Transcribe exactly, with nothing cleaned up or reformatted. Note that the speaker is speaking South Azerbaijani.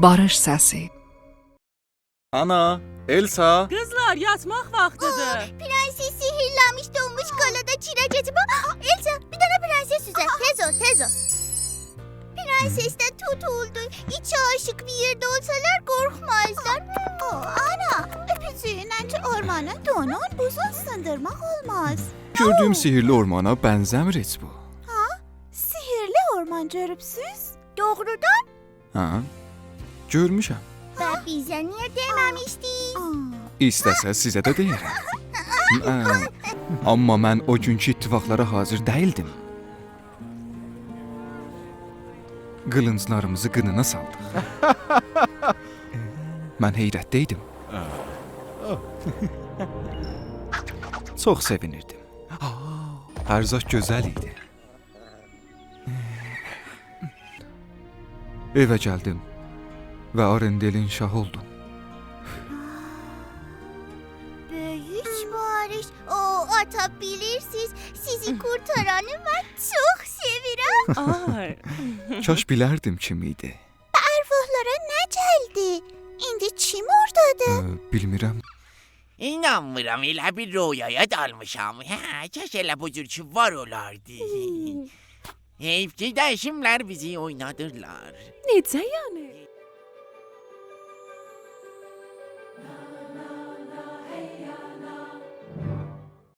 باریش سسی. آنا، السا. قیزلار، یاتماق واختیدیر. اوه، پرنسس سحرلنمیش دونموش قالادا چیره کئچیب. آ، السا، بیر دنه پرنسس اوزه. تئز اول، تئز اول. پرنسس ده توتولدو. ایکی عاشیق بیر یئرده اولسالار قورخمازلار. اوه، آنا، اؤپوجویونله کی اورمانین دونون، بوزون سیندیرماق اولماز. گؤردویوم سحرلی اورمانا بنزه‌میر هئچ بو. ها؟ سحرلی اورمان گؤروبسوز؟ دوغرودان؟ هه؟ گؤرموشم. و بیزه نییه دئمه‌میشدین؟ آ. ایسته‌سز سیزه ده دئیه‌رم. هه. آمما من او گونکو اتفاقلارا حاضر دئییلدیم. قیلینجلاریمیزی قینینا سالدیق. من حیرتده ایدیم. چوخ سئوینیردیم. هر زاد گؤزل ایدی. ائوه گلدیم و آرندلین شاهی اولدوم. بؤیوک باریش. او، آتا، بیلیرسیز، سیزی قورتارانی من چوخ سئویرم. آی. کاش بیلردیم کیم ایدی. به ارواحلارا نه گلدی؟ ایندی کیم اوردادیر؟ اه، بیلمیرم. اینانمیرام، ائله بیر رؤیایا دالمیشام. هه، کاش ائله بو جور کی وار اولاردی. هوم. حیف کی دییشیملر بیزی اوینادیرلار. نئجه یعنی؟